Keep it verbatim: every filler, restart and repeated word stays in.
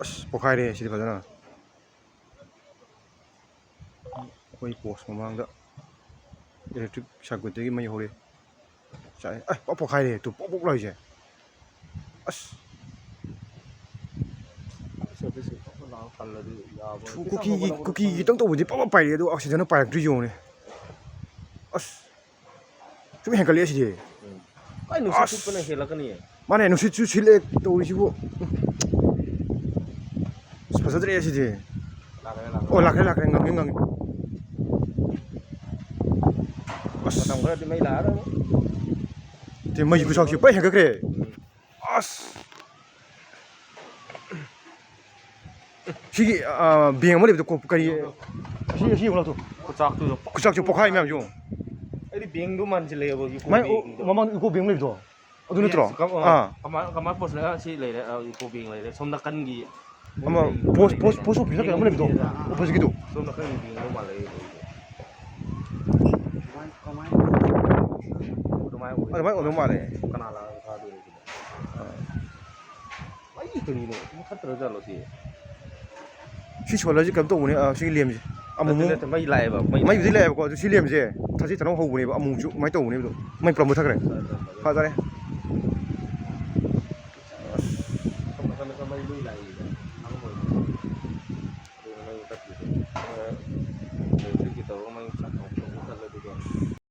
ꯑꯁ, ꯄꯣꯛꯈꯥꯏꯔꯦ ꯁꯤꯗꯤ ꯐꯖꯅ꯫ ꯑꯩꯈꯣꯏ ꯄꯣꯁ ꯃꯃꯥꯡꯗ ꯏꯂꯦꯛꯇ꯭ꯔꯤꯛ ꯁꯥꯔꯀ꯭ꯌꯨꯠꯇꯒꯤ ꯃꯩ ꯍꯧꯔꯦ꯫ ꯆꯥꯛꯑꯦ꯫ ꯑꯁ, ꯄꯨꯔꯥ ꯄꯣꯛꯈꯥꯏꯔꯦ꯫ ꯇꯨ ꯄꯣꯛ ꯄꯣꯛ ꯂꯥꯎꯔꯤꯁꯦ꯫ ꯑꯁ꯫ ꯀꯨꯀꯤꯒꯤ, ꯀꯨꯀꯤꯒꯤ ꯈꯤꯇꯪ ꯇꯧꯕꯗꯤ ꯄꯥꯛ ꯄꯥꯛ ꯄꯥꯏꯔꯛꯑꯦ, ꯑꯗꯣ ꯑꯁꯤꯗꯅ ꯄꯥꯏꯔꯛꯇ꯭ꯔꯤ ꯌꯦꯡꯉꯨꯅꯦ꯫ ꯑꯁ꯫ ꯁꯨꯝ ꯍꯦꯟꯒꯠꯂꯛꯑꯦ ꯁꯤꯗꯤ꯫ ꯎꯝ꯫ ꯀꯥꯏ ꯅꯨꯡꯁꯤꯠ ꯑꯁ꯫ ꯁꯤꯠꯄꯅ ꯍꯦꯜꯂꯛꯀꯅꯤ꯫ ꯃꯥꯅꯦ, ꯅꯨꯡꯁꯤꯠꯁꯨ ꯁꯤꯠꯂꯦ ꯇꯧꯔꯤꯁꯤꯕꯨ꯫ ꯑꯁ, ꯐꯖꯗ꯭ꯔꯦ ꯁꯤꯗꯤ꯫ ꯂꯥꯛꯈ꯭ꯔꯦ, ꯂꯥꯛꯈ꯭ꯔꯦ꯫ ꯑꯣ, ꯂꯥꯛꯈ꯭ꯔꯦ, ꯂꯥꯛꯈ꯭ꯔꯦ, ꯉꯪꯉꯦ, ꯉꯪꯉꯦ꯫ ꯑꯁ꯫ ꯃꯇꯝ ꯈꯔꯗꯤ ꯃꯩ ꯂꯥꯛꯑꯔꯣꯏ꯫ ꯇꯦ, ꯃꯩ ꯈꯨꯆꯥꯛꯁꯤ ꯄꯨꯔꯥ ꯍꯦꯟꯒꯠꯈ꯭ꯔꯦ꯫ ꯑꯁ꯫ ꯁꯤꯒꯤ, ꯑ, ꯕꯦꯡ ꯑꯃ ꯂꯩꯕꯗꯣ ꯀꯣ-, ꯀꯔꯤ, ꯁꯤ, ꯁꯤ ꯌꯦꯡꯉꯨ ꯂꯥꯎ ꯇꯨ꯫ ꯈꯨꯆꯥꯛꯇꯨꯗ꯫ ꯈꯨꯆꯥꯛꯁꯦ ꯄꯣꯛꯈꯥꯏ ꯃꯌꯥꯝ ꯌꯦꯡꯉꯨ꯫ ꯑꯩꯗꯤ ꯕꯦꯡꯗꯣ ꯃꯥꯟꯁꯤꯜꯂꯛꯑꯦꯕ, ꯌꯨꯀꯣ ꯃꯥꯏ, ꯑꯣ, ꯕꯦꯡꯗꯣ꯫ ꯃꯃꯥꯡ ꯌꯨꯀꯣ ꯕꯦꯡ ꯂꯩꯕꯗꯣ꯫ ꯑꯗꯨ ꯅꯠꯇ꯭ꯔꯣ? Yes, ꯀꯝ-, ꯑ, ꯑꯥ꯫ ꯀꯃꯥꯏ, ꯀꯃꯥꯏ ꯄꯣꯠꯁꯤꯅ ꯁꯤ ꯂꯩꯔꯦ, ꯑ, ꯌꯨꯀꯣ ꯕꯦꯡ ꯂꯩꯔꯦ꯫ ꯁꯣꯝ ꯅꯥꯀꯟꯒꯤ ꯑꯃ ꯃꯣꯏ ꯄꯣꯁ, ꯂꯩ-, ꯄꯣꯁ, ꯄꯣꯁ ꯑꯣꯐꯤꯁ ꯀꯩꯅꯣꯝ ꯂꯩꯕꯗꯣ, ꯂꯩꯔꯦ꯫ ꯑꯣꯄꯣꯖꯤꯠꯀꯤꯗꯣ꯫ ꯁꯣꯝ ꯅꯥꯀꯟꯒꯤ ꯕꯦꯡꯗꯣ ꯃꯥꯜꯂꯦ ꯑꯩ ꯂꯩꯔꯤꯁꯦ꯫ ꯑꯗꯨꯃꯥꯏꯅ ꯑꯣꯏ-, ꯑꯗꯨꯃꯥꯏꯅ ꯑꯣꯏꯗꯧ ꯃꯥꯜꯂꯦ꯫ ꯀꯅꯥ ꯂꯥꯛꯑꯒ ꯊꯥꯗꯣꯏꯅꯣ ꯁꯤꯗ? ꯑꯥ꯫ ꯃꯩ ꯀꯔꯤꯅꯣ? ꯃꯨꯊꯠꯇ꯭ꯔꯖꯥꯠꯂꯣ ꯁꯤ? ꯁꯤ ꯁꯣꯂꯔꯁꯤ ꯀꯩꯅꯣ ꯇꯧꯕꯅꯦ, ꯑꯥ, ꯁꯤꯒꯤ ꯂꯦꯝꯁꯦ꯫ ꯑꯃꯨꯛ ꯅꯠꯇꯦ, ꯑꯃꯨꯛ ꯅꯠꯇꯦ, ꯃꯩ ꯂꯥꯛꯑꯦꯕ, ꯃꯩ ꯃꯩꯕꯨꯗꯤ ꯂꯥꯛꯑꯦꯕꯀꯣ, ꯑꯗꯨ ꯁꯤ ꯂꯦꯝꯁꯦ ꯊꯥꯁꯤ ꯊꯅꯧ ꯍꯧꯕꯅꯦꯕ, ꯑꯃꯨꯛꯁꯨ ꯑꯗꯨꯃꯥꯏꯅ ꯇꯧꯕꯅꯦꯕ ꯑꯗꯣ꯫ ꯃꯩ ꯄꯨꯂꯞ ꯃꯨꯊꯠꯈ꯭ꯔꯦ꯫ ꯐꯖꯔꯦ꯫ ꯐꯖꯔꯦ꯫ ꯃꯈꯜ ꯃꯈꯜ ꯃꯩ ꯂꯣꯏ ꯂꯥꯛꯏ꯫